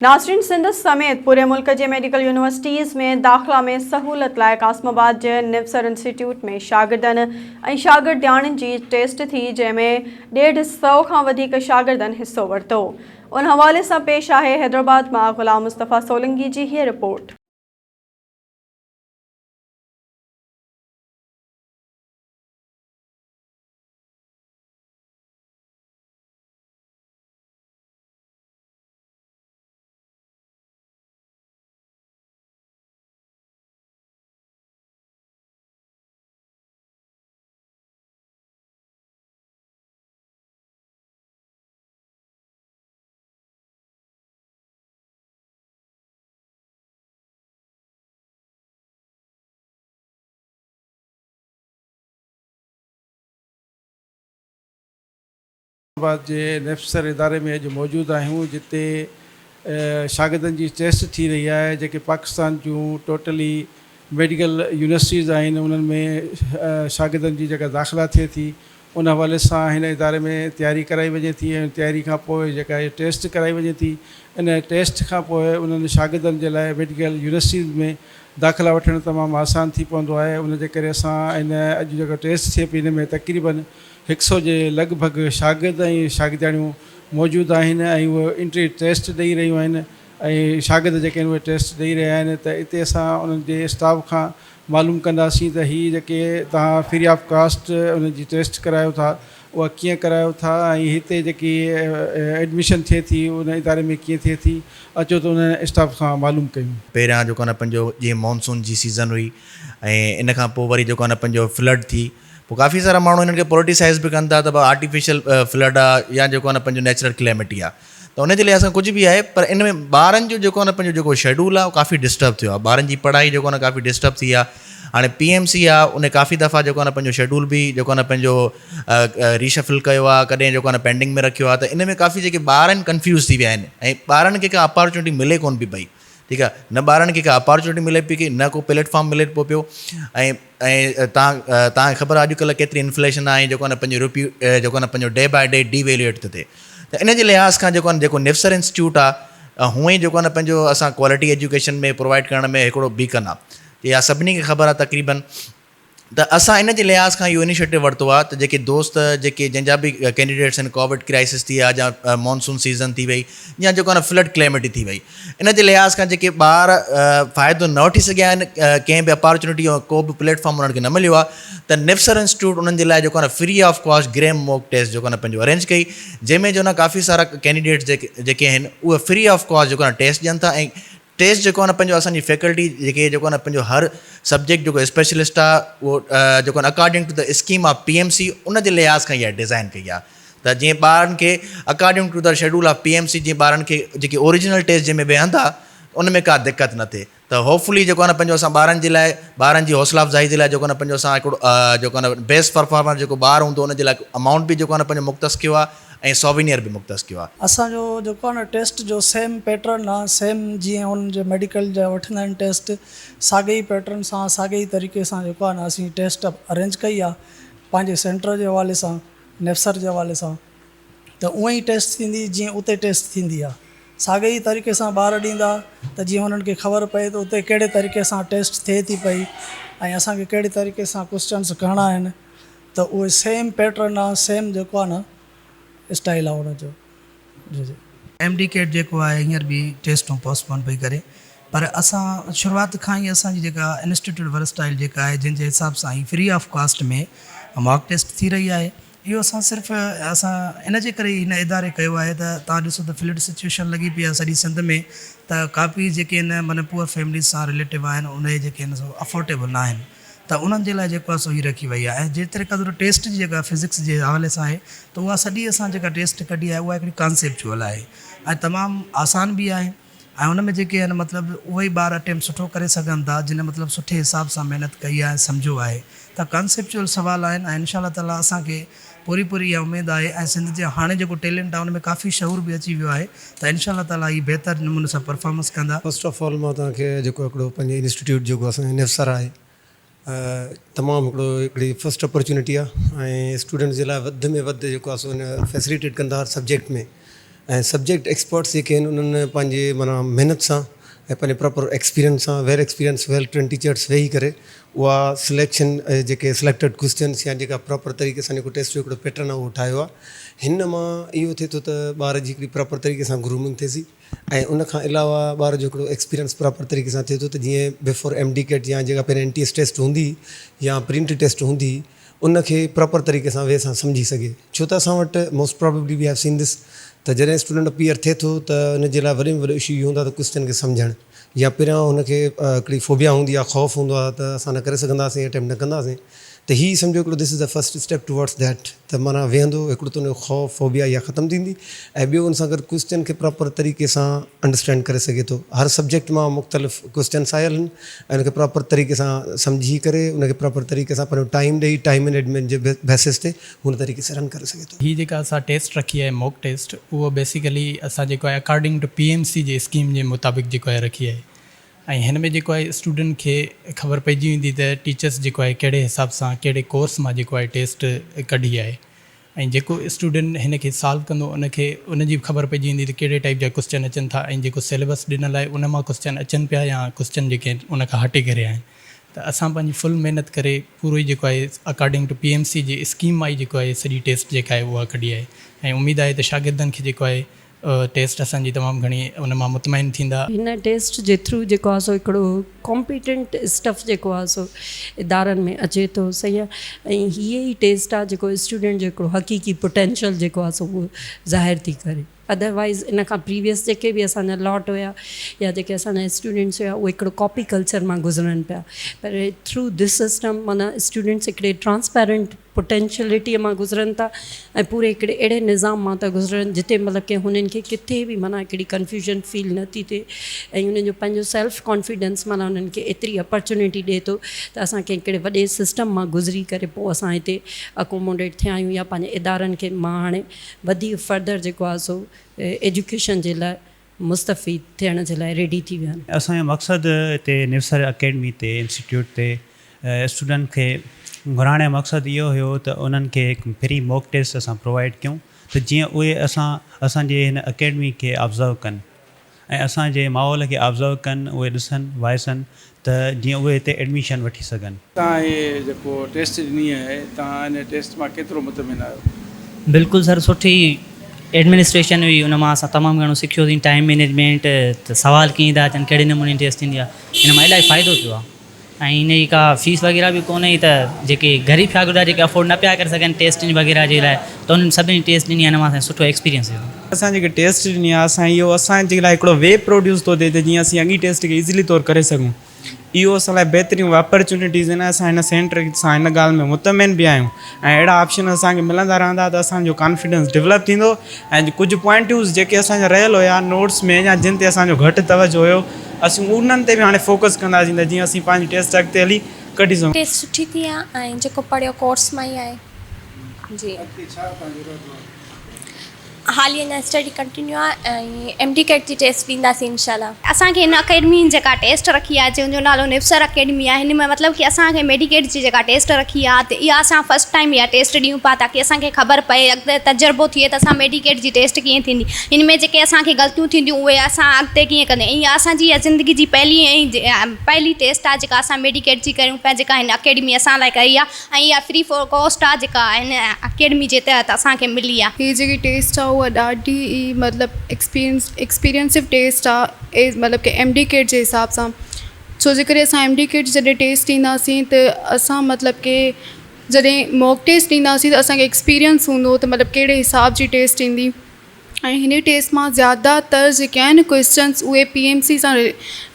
ناظرين سنڌ سميت پوري ملڪ جي ميڊيڪل يونيورسٽيز ۾ داخلا ۾ سهولت لاء قاسم آباد جي نوسر انسٽيٽيوٽ ۾ شاگردن ۽ شاگردياڻين جي ٽيسٽ ٿي جنهن ۾ ڏيڍ سئو کان وڌيڪ شاگردن حصو ورتو ان حوالي سان پيش آهي حيدرآباد مان غلام مصطفيٰ سولنگي جي هيء رپورٽ. آباد جي نيپسر اداري ۾ اڄ موجود آهيون جتي شاگردن جي ٽيسٽ ٿي رهي آهي جيڪي پاڪستان جون ٽوٽلي ميڊيڪل يونيورسٽيز آهن انهن ۾ شاگردن جي جيڪا داخلا ٿئي ٿي ان حوالي سان هن اداري ۾ تياري ڪرائي وڃي ٿي ۽ تياري کان پوء جيڪا هي ٽيسٽ ڪرائي وڃي ٿي ان ٽيسٽ کان پوء انهن شاگردن جي لاء ميڊيڪل يونيورسٽيز ۾ داخلا وٺڻ تمام آسان ٿي پوندو آهي ان جي ڪري اسان هن اڄ جيڪا ٽيسٽ ٿئي پئي ان ۾ تقريبن هڪ سئو جي لڳ ڀڳ شاگرد ۽ شاگردياڻيون موجود آهن ۽ اهي انٽري ٽيسٽ ڏئي رهيون آهن ۽ شاگرد جيڪي آهن اهي ٽيسٽ ڏئي رهيا آهن ته اتي اسان انهن جي اسٽاف کان معلوم ڪنداسين ته هي جيڪي توهان فري آف ڪاسٽ انهن جي ٽيسٽ ڪرايو ٿا اها ڪيئن ڪرايو ٿا ۽ هتي جيڪي ايڊميشن ٿئي ٿي ان اداري ۾ ڪيئن ٿئي ٿي اچو ته انهن اسٽاف کان معلوم ڪيون. پهريان جيڪو آهي نه پنهنجو جيئن مانسون جي سيزن هئي ۽ ان کان پوء وري جيڪو آهي نه پنهنجو فلڊ ٿي پوء ڪافي سارا ماڻهو انهن کي پوليٽيسائز به ڪن ٿا ته ڀاء آرٽيفيشل فلڊ آ يا جيڪو آ نه پنهنجو نيچرل ڪليمٽي آ ته ان جي لحاظ سان ڪجهه به آهي پر ان ۾ ٻارن جو جيڪو آ نه پنهنجو جيڪو شيڊول آ اهو ڪافي ڊسٽرب ٿيو آ ٻارن جي پڙهائي جيڪو آ نه ڪافي ڊسٽرب ٿي آ هاڻي پي ايم سي آ ان ڪافي دفعا جيڪو آ نه پنهنجو شيڊول به جيڪو آ نه پنهنجو ريشفل ڪيو آ ڪڏهن جيڪو آ نه پينڊنگ ۾ رکيو آ ته ان ۾ ڪافي جيڪي ٻار آهن ڪنفيوز ٿي ويا آهن ۽ ٻارن کي ڪا اپارچونٽي ملي ڪونه پئي پئي ٺيڪ آ نه ٻارن کي ڪا اپارچونٽي ملي پئي ڪي نه ڪو پليٽ فارم ملي پيو پيو ۽ ۽ تان تان کي خبر آ اڄڪلهه ڪيتري انفليشن آ ۽ جيڪو آ نه پنهنجو روپي جيڪو آ نه پنهنجو ڊي باء ڊي ڊي ويلوئيٽ ٿو ٿئي ته ان جي لحاظ کان جيڪو آ نه جيڪو نفسر انسٽيٽيوٽ آ هونئن ئي جيڪو آ نه پنهنجو اسان ڪوالٽي ايجوڪيشن ۾ پرووائڊ ڪرڻ ۾ هڪڙو بيڪن آ اها سڀني کي خبر آ تقريبن ته اسان ان جي لحاظ کان اهو انيشيٽو ورتو آهي ته جيڪي دوست جيڪي جنهن جا به ڪينڊيڊيٽس آهن ڪووڊ ڪرائسس ٿي آهي يا مانسون سيزن ٿي وئي يا جيڪو آهي نه فلڊ ڪليمٽي ٿي وئي ان جي لحاظ کان جيڪي ٻار فائدو نه وٺي سگهيا آهن ڪنهن به اپارچونيٽي يا ڪو به پليٽ فارم انهن کي نه مليو آهي ته نفسر انسٽيٽيوٽ انهن جي لاء جيڪو آهي نه فري آف ڪاسٽ گريم موڪ ٽيسٽ جيڪو آهي نه پنهنجو ارينج ڪئي جنهن ۾ جو نه ڪافي سارا ڪينڊيڊيٽس جيڪي جيڪي آهن اهي فري آف ڪاسٽ جيڪو آهي نه ٽيسٽ ڏين ٿا ۽ ٽيسٽ جيڪو آهي نه پنهنجو اسان جي فيڪلٽي جيڪي جيڪو آهي نه پنهنجو هر سبجيڪٽ جيڪو اسپيشلسٽ آهي اهو جيڪو آهي according to the scheme of P M C ان جي لحاظ کان اها ڊزائن ڪئي آهي ته جيئن ٻارن کي according to the schedule of P M C جيئن ٻارن کي جيڪي اوريجنل ٽيسٽ جنهن ۾ ويهندا ان ۾ ڪا دقت نه ٿئي ته هوپ فلي جيڪو آهي نه پنهنجو اسان ٻارن جي لاء ٻارن جي حوصلا افزائي جي لاء جيڪو آهي نه پنهنجو اسان هڪڙو جيڪو آهي نه بيسٽ پرفارمر جيڪو ٻار هوندو ان جي لاء امائونٽ به جيڪو آهي نه پنهنجو مختص ڪيو آهي ۽ سووينيئر به مختص ڪيو آهي. اسان جو جيڪو آهي نه ٽيسٽ جو سيم پيٽرن آهي سيم جيئن انهن جي ميڊيڪل جا وٺندا آهن ٽيسٽ ساڳئي ئي پيٽرن سان ساڳئي ئي طريقي سان جيڪو آهي نه اسين ٽيسٽ ارينج ڪئي آهي پنهنجي سينٽر جي حوالي سان نيفسر جي حوالي سان ته اونئن ئي ٽيسٽ ٿيندي جيئن اتي ٽيسٽ ٿيندي آهي ساڳئي ئي طريقي سان ٻار ڏيندا ته جيئن انهن کي خبر پئي ته اتي ڪهڙي طريقي سان ٽيسٽ ٿئي ٿي پئي ۽ اسان کي ڪهڙي طريقي سان ڪوسچنس ڪرڻا آهن ته اهي سيم پيٽرن آ سيم جيڪو آ نه اسٽائيل آ ان جو جي جي. ايم ڊي ڪيٽ جيڪو آهي هينئر به ٽيسٽون پوسٽپون پئي ڪري پر اسان شروعات کان ئي اسان جي جيڪا انسٽيٽيوٽ ورسٽائل جيڪا آهي جنهن جي حساب سان هي free of cost ۾ mock test ٿي رهي آهي اهو اسان صرف اسان ان جي ڪري ئي هن اداري ڪيو آهي ته توهان ڏسو ته فلڊ سچويشن لڳي پئي آهي سڄي سنڌ ۾ ته ڪافي جيڪي آهن معنيٰ پوئر فيمليز سان رليٽو آهن انهي جيڪي آهن سو افورٽيبل نه آهن ته انهن جي لاء جيڪو آهي سو هي رکي وئي آهي ۽ جيتري قدر ٽيسٽ جي جيڪا فزڪس جي حوالي سان آهي ته اها سڄي اسان جيڪا ٽيسٽ ڪڍي آهي اها هڪڙي ڪانسيپچوئل آهي ۽ تمام آسان به آهي ۽ ان ۾ جيڪي آهن مطلب اهي ئي ٻار اٽيمپٽ سٺو ڪري سگهن ٿا جن مطلب سٺي حساب سان محنت ڪئي آهي ۽ سمجهيو آهي ته ڪانسيپچوئل سوال آهن ۽ انشاء الله تعالٰي اسان کي پوري پوري اها اميد آهي ۽ سنڌ جي هاڻي جيڪو ٽيلنٽ آهي ان ۾ ڪافي شعور به اچي ويو آهي ته انشاء الله تعالٰي هي بهتر نموني سان پرفارمنس ڪندا. فرسٽ آف آل مان توهان کي جيڪو هڪڙو پنهنجي انسٽيٽيوٽ جيڪو اسان جو نفسر آهي تمام هڪڙو هڪڙي فرسٽ اپرچونٽي آهي ۽ اسٽوڊنٽس جي لاء وڌ ۾ وڌ جيڪو آهي سو ان فيسليٽيٽ ڪندا هر سبجيڪٽ ۾ ۽ سبجيڪٽ ايڪسپرٽس جيڪي آهن انهن پنهنجي معنيٰ محنت سان ۽ پنهنجي پراپر ايڪسپيرينس سان well experience well trained teachers ويهي ڪري اها سليڪشن جيڪي سليڪٽيڊ ڪوئسچنس يا جيڪا پراپر طريقي سان جيڪو ٽيسٽ جو هڪڙو پيٽرن آهي اهو ٺاهيو آهي هن مان اهو ٿئي ٿو ته ٻار جي هڪڙي پراپر طريقي سان گرومنگ ٿئي ٿي ۽ ان کان علاوه ٻار جو هڪڙو ايڪسپيرينس پراپر طريقي سان ٿئي ٿو ته جيئن بيفور ايم ڊي ڪيٽ يا جيڪا پهرين اين ٽي ايس ٽيسٽ هوندي يا پري انٽري ٽيسٽ هوندي ان کي پراپر طريقي سان وي سان سمجهي سگهي ڇو ته اسان وٽ most probably we have seen this ته جڏهن اسٽوڊنٽ اپيئر ٿئي ٿو ته ان جي لاء وڏي ۾ وڏو اشو اهو هوندو آهي ته ڪوئسچن کي سمجهڻ يا پهريان هن کي هڪڙي فوبيا هوندي آهي خوف هوندو آهي ته اسان نه ڪري سگهنداسين اٽيمپٽ نه ڪنداسين ته هي سمجهو هڪڙو this is the first step towards that ته معنيٰ ويهندو هڪڙو ته ان جو خوف فوبيا اها ختم ٿيندي ۽ ٻيو ان سان گڏ ڪوئسچن کي پراپر طريقي سان انڊرسٽينڊ ڪري سگهي ٿو هر سبجيڪٽ مان مختلف ڪوئسچنس آيل آهن ۽ ان کي پراپر طريقي سان سمجهي ڪري ان کي پراپر طريقي سان پنهنجو ٽائيم ڏئي ٽائيم مينيجمينٽ جي بيسس تي هن طريقي سان رن ڪري سگهي ٿو. هي جيڪا اسان ٽيسٽ رکي آهي موڪ ٽيسٽ اهو بيسيڪلي اسان جيڪو آهي according to P M C جي اسڪيم جي مطابق جيڪو آهي رکي آهي ۽ هن ۾ جيڪو آهي اسٽوڊنٽ کي خبر پئجي ويندي ته ٽيچرس جيڪو آهي ڪهڙي حساب سان ڪهڙي ڪورس مان جيڪو آهي ٽيسٽ ڪڍي آهي ۽ جيڪو اسٽوڊنٽ هن کي سالو ڪندو ان کي ان جي به خبر پئجي ويندي ته ڪهڙي ٽائيپ جا ڪوسچن اچن ٿا ۽ جيڪو سيليبس ڏنل آهي ان مان ڪوسچن اچن پيا يا ڪوسچن جيڪي آهن ان کان هٽي ڪري آهن ته اسان پنهنجي فل محنت ڪري پورو ئي جيڪو آهي according to P M C جي اسڪيم مان ئي جيڪو آهي سڄي ٽيسٽ جيڪا آهي اها ڪڍي آهي ۽ اميد آهي ته شاگردن کي جيڪو آهي ٽيسٽ اسان جي تمام گهڻي ان مان مطمئن ٿيندا. هن ٽيسٽ جي ٿرو جيڪو آهي سو هڪڙو ڪامپيٽنٽ اسٽف جيڪو آهي سو ادارن ۾ اچي ٿو صحيح آهي ۽ هيء ئي ٽيسٽ آهي جيڪو اسٽوڊنٽ جو هڪڙو حقيقي پوٽينشل جيڪو آهي سو اهو ظاهر ٿي ڪري ادروائيز ان کان پريويس جيڪي به اسان جا لاٽ هيا يا جيڪي اسان جا اسٽوڊنٽس هيا اهي هڪڙو ڪاپي ڪلچر مان گذرن پيا پر ٿرو this system معنيٰ اسٽوڊنٽس هڪڙي ٽرانسپيرنٽ پوٽينشلٽيء مان گذرن ٿا ۽ پوري هڪڙي اهڙي نظام مان ٿا گذرن جتي مطلب ڪي هنن کي ڪٿي به معنيٰ هڪڙي ڪنفيوزن فيل نه ٿي ٿئي ۽ انهن جو پنهنجو سيلف ڪانفيڊنس معنيٰ انهن کي ايتري اپرچونيٽي ڏئي ٿو ته اسان ڪنهن هڪڙي وڏي سسٽم مان گذري ڪري پوء اسان هتي اڪوموڊيٽ ٿيا آهيون يا پنهنجي ادارن کي مان هاڻي وڌيڪ فردر جيڪو آهي سو ايجوڪيشن جي لاء مستفيد ٿيڻ جي لاء ريڊي ٿي ويا آهن. اسان جو مقصد هتي نوسر اڪيڊمي تي انسٽيٽيوٽ تي اسٽوڊنٽ کي گهرائڻ جو مقصد اهو هيو ته انهن کي هڪ فري موڪ ٽيسٽ اسان پرووائيڊ ڪيون ته جيئن اهي اسان اسان جي هن اڪيڊمي کي آبزرو ڪن ۽ اسان جي ماحول کي آبزرو ڪن اهي ڏسن وائسن ته جيئن اهي هتي ايڊميشن وٺي سگهن. توهان هي جيڪو ٽيسٽ ڏني آهي توهان ان ٽيسٽ مان ڪيترو مطمئن آهيو؟ بلڪل سر سٺي ايڊمنسٽريشن هئي ان مان اسان تمام گهڻو سکيوسين ٽائيم مينيجمينٽ ته سوال ڪيئن ٿا اچن ڪهڙي نموني ٽيسٽ ٿيندي آهي ان مان الاهي فائدو ٿيو آهي ۽ ان جي ڪا فيس وغيره به ڪونهي ته جيڪي غريب شاگرد جيڪي افورڊ نه پيا ڪري سگهن ٽيسٽن وغيره جي لاء ته انهن سڀني ٽيسٽ ڏني آهي ان مان اسان کي سٺو ايڪسپيرينس ٿيو. اسان جيڪي ٽيسٽ ڏني آهي اسان اهو اسان جي لاء هڪڙو وي پروڊيوس ٿو ٿئي ته جيئن اسين اڳي ٽيسٽ کي ايزلي طور ڪري سگهون اهو اسان لاء بهترين اپرچونيٽيز آهن اسان هن سينٽر سان هن ڳالهه ۾ مطمئن به آهيون ۽ اهڙا آپشن اسان کي ملندا رهندا ته اسان جو ڪانفيڊنس ڊولپ ٿيندو ۽ ڪجهه پوائنٽون جيڪي اسان جا رهيل هيا نوٽس ۾ يا جن تي اسان جو گهٽ توجه هيو اسين انهن تي به هاڻي فوڪس ڪنداسين ته جيئن اسين پنهنجي ٽيسٽ اڳتي هلي ڪڍي سگهون. ٽيسٽ سٺي ٿي آهي ۽ جيڪو پڙهيو ڪورس مان ئي آهي جي. اڳتي ڇا توهان جو ارادو آهي؟ حالي اڃا اسٽڊي ڪنٽينيو آهي ۽ ايم ڊي ڪيٽ جي ٽيسٽ ڏينداسين انشاء الله. اسان کي هن اڪيڊمي جيڪا ٽيسٽ رکي آهي جنهن جو نالو نفسر اڪيڊمي آهي هن ۾ مطلب ڪي اسان کي ميڊيڪيٽ جي جيڪا ٽيسٽ رکي آهي ته اها اسان فرسٽ ٽائيم اها ٽيسٽ ڏيون پيا تاڪي اسان کي خبر پئي اڳتي تجربو ٿئي ته اسان ميڊيڪيٽ جي ٽيسٽ ڪيئن ٿيندي هن ۾ جيڪي اسان کي غلطيون ٿينديون اهي اسان اڳتي ڪيئن ڪندي ۽ اها اسان جي زندگي جي پهلي ۽ پهلي ٽيسٽ آهي جيڪا اسان ميڊيڪيٽ جي ڪريون پيا جيڪا هن اڪيڊمي اسان لاء ڪئي آهي ۽ اها فري فور ڪاسٽ آ جيڪا هن اڪيڊمي جي تحت اسان کي ملي آ. هي جيڪي ٽيسٽ آ اها ڏاڍي ئي مطلب ايڪسپيرينس ايڪسپيرينسو ٽيسٽ آ اي مطلب ڪي ايم ڊي ڪيٽ جي حساب سان ڇو جي ڪري اسان ايم ڊي ڪيٽ جڏهن ٽيسٽ ڏينداسين ته اسان مطلب ڪي جڏهن موڪ ٽيسٽ ڏينداسين ته اسان کي ايڪسپيرينس هوندو ته مطلب ڪهڙي حساب جي ٽيسٽ ايندي ۽ هن ٽيسٽ مان زياده تر جيڪي آهن ڪوئسچنس اهي پي ايم سي سان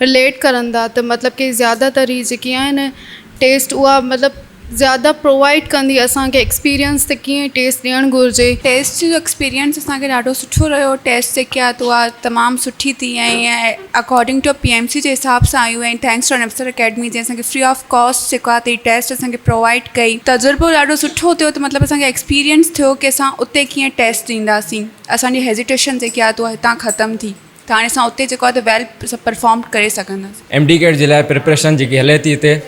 رليٽ ڪرن ٿا ته مطلب ڪي زياده تر هي جيڪي آهن ٽيسٽ اها مطلب زياده پرووائيڊ ڪندي اسان کي ايڪسپيرينس ته ڪيئن ٽيسٽ ڏيڻ گهرجي. ٽيسٽ جو ايڪسپيرينس اسان کي ڏاڍو سٺو رهيو ٽيسٽ جيڪي آهي ته اها تمام سٺي ٿي ۽ according to P M C جي حساب سان آيون ۽ thanks two نفسر اڪيڊمي جنهن اسان کي فري آف ڪاسٽ جيڪو آهي ته هي ٽيسٽ اسان کي پرووائيڊ ڪئي. تجربو ڏاڍو سٺو ٿيو ته مطلب اسان کي ايڪسپيرينس ٿيو ڪي اسان اتي ڪيئن ٽيسٽ ڏينداسين اسان جي هيزيٽيشن جيڪي آهي ته اها هتان ختم ٿي ته هاڻي اسان اتي جيڪو آهي ته ويل پرفارم ڪري سگهنداسين. ايم ڊي ڪيٽ جي لاء پريپريشن جيڪي هلي ٿي هتي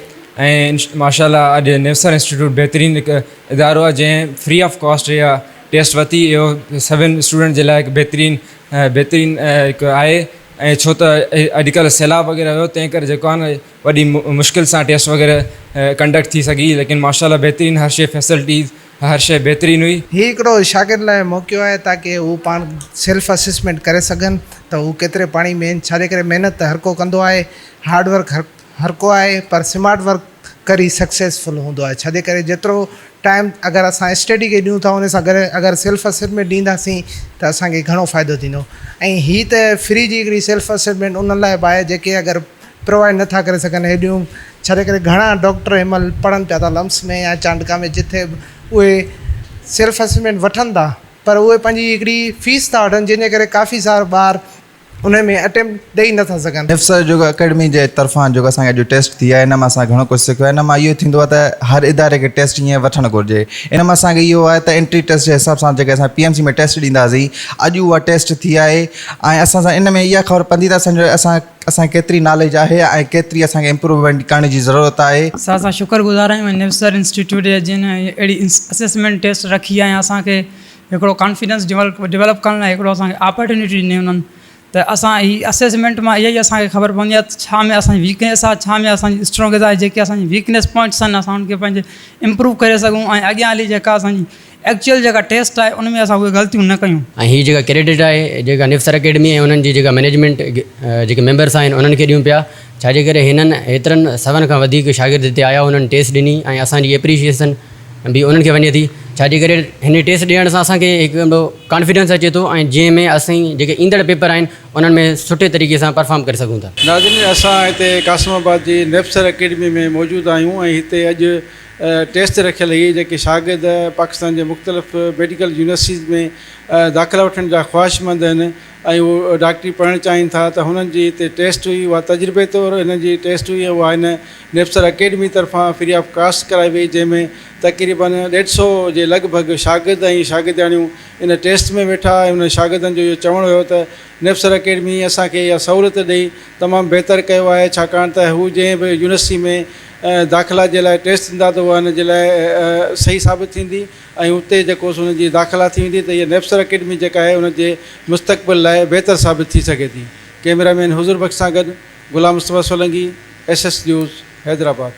۽ ماشاء الله اڄ نوسر انسٽيٽيوٽ بهترين هڪ ادارو آهي جنهن فري آف ڪاسٽ اها ٽيسٽ ورتي اهو سڀني اسٽوڊنٽ جي لاء هڪ بهترين بهترين هڪ آهي ۽ ڇو ته اڄڪلهه سيلاب وغيره هيو تنهن ڪري جيڪو آهي نه وڏي مشڪل سان ٽيسٽ وغيره ڪنڊڪٽ ٿي سگهي ليڪن ماشاء الله بهترين هر شي فيسلٽيز هر شي بهترين هئي. هي هڪڙو شاگرد لاء موقعو آهي تاڪه هو پاڻ سيلف اسسمينٽ ڪري سگهن ته هو ڪيتري پاڻي ۾ آهن ڇاجي ڪري محنت ته هر ڪو ڪندو آهي هارڊ ورڪ هر ڪو آهي پر سمارٽ ورڪ ڪري سڪسيسفل هوندو آهي ڇاجي ڪري جيترو ٽائيم اگر اسان اسٽڊي کي ڏيون ٿا ان سان گڏ اگر سيلف اسسمينٽ ڏينداسين ته اسان کي گهڻو فائدو ٿيندو ۽ هي ته فري جي هڪڙي سيلف اسسمينٽ انهن لاء به آهي جيڪي اگر پرووائيڊ نٿا ڪري سگهن هيڏيون ڇاجي ڪري گهڻا ڊاڪٽر هن مهل پڙهن پيا ٿا لمس ۾ يا چانڊڪا ۾ جٿي به اهي سيلف اسسمينٽ وٺن ٿا پر اهي پنهنجي هڪڙي فيس ٿا وٺن جنهن جي ڪري ڪافي سارا ٻار ان ۾ اٽيمپٽ ڏئي نٿا سگهن. نفسر جيڪو اڪيڊمي جي طرفان جيڪو اسان کي اڄ ٽيسٽ ٿي آهي ان مان اسان گهڻو ڪجهه سکيو آهي ان مان اهو ٿيندو آهي ته هر اداري کي ٽيسٽ ائين وٺڻ گهرجي ان مان اسان کي اهو آهي ته انٽري ٽيسٽ جي حساب سان جيڪي اسان پي ايم سي ۾ ٽيسٽ ڏينداسين اڄ اها ٽيسٽ ٿي آهي ۽ اسان سان ان ۾ اها خبر پوندي ته اسان جو اسان اسان کي ڪيتري ناليج آهي ۽ ڪيتري اسان کي امپروومينٽ ڪرڻ جي ضرورت آهي. سر اسان شڪر گذار آهيون نيوسر انسٽيٽيوٽ جا جن اهڙي اسيسمينٽ ٽيسٽ رکي آهي ۽ اسان کي هڪڙو ڪانفيڊنس ڊولپ ڪرڻ لاء هڪڙو اسان کي اپرچونٽي ڏني انهن ته اسان هي اسيسمينٽ مان اها ئي اسان کي خبر پوندي آهي ته ڇا ۾ اسان جي ويڪنيس آهي ڇا ۾ اسان جي اسٽرانگيس آهي جيڪي اسان جي ويڪنيس پوائنٽس آهن اسان ان کي پنهنجي امپروو ڪري سگهون ۽ اڳيان هلي جيڪا اسان جي ايڪچوئل جيڪا ٽيسٽ آهي ان ۾ اسان اهي غلطيون نه ڪيون. ۽ هي جيڪا ڪريڊٽ آهي جيڪا نفسر اڪيڊمي ۽ انهن جي جيڪا مئنيجمينٽ جيڪي ميمبرس آهن انهن کي ڏيون پيا ڇاجي ڪري هنن هيترن سون کان وڌيڪ شاگرد هتي آيا انهن ٽيسٽ ڏني ۽ اسان جي ايپريشيئسن به انهن کي وڃي ٿي ڇاجي ڪري هن ٽيسٽ ڏيڻ سان اسان کي هڪ وڏو ڪانفيڊنس اچي ٿو ۽ جنهن ۾ اسين جيڪي ايندڙ پيپر آهن انهن ۾ سٺي طريقي سان پرفارم ڪري سگهون ٿا. ناظرين اسان هتي قاسم آباد جي نيپسر اڪيڊمي ۾ موجود آهيون ۽ هتي اڄ ٽيسٽ رکيل هئي جيڪي شاگرد پاڪستان جي مختلف ميڊيڪل يونيورسٽيز ۾ داخلا وٺڻ جا خواهشمند آهن ۽ هو ڊاڪٽري پڙهڻ چاهين ٿا ته هنن جي هتي ٽيسٽ هئي اها تجربي طور هنن جي ٽيسٽ هئي ۽ اها هن نيپسر اڪيڊمي طرفان فري آف ڪاسٽ ڪرائي وئي جنهن ۾ تقريبن ڏيڍ سئو جي لڳ ڀڳ شاگرد ۽ شاگردياڻيون ان ٽيسٽ ۾ ويٺا ۽ انهن شاگردن جو اهو چوڻ هيو ته نيپسر اڪيڊمي اسان کي اها سهولت ڏئي تمام بهتر ڪيو آهي ڇاڪاڻ ته هو جنهن به يونيورسٽي ۾ داخلا جي لاء ٽيسٽ ٿيندا ته اها ان جي لاء صحيح ثابت ٿيندي ۽ اتي جيڪو سو ان جي داخلا ٿي ويندي ته هيء نيپسر اڪيڊمي جيڪا آهي ان جي مستقبل لاء بهتر ثابت ٿي سگهي ٿي. ڪئميرا مين حضور بخش سان گڏ Ghulam Mustafa Solangi, S S news, Hyderabad.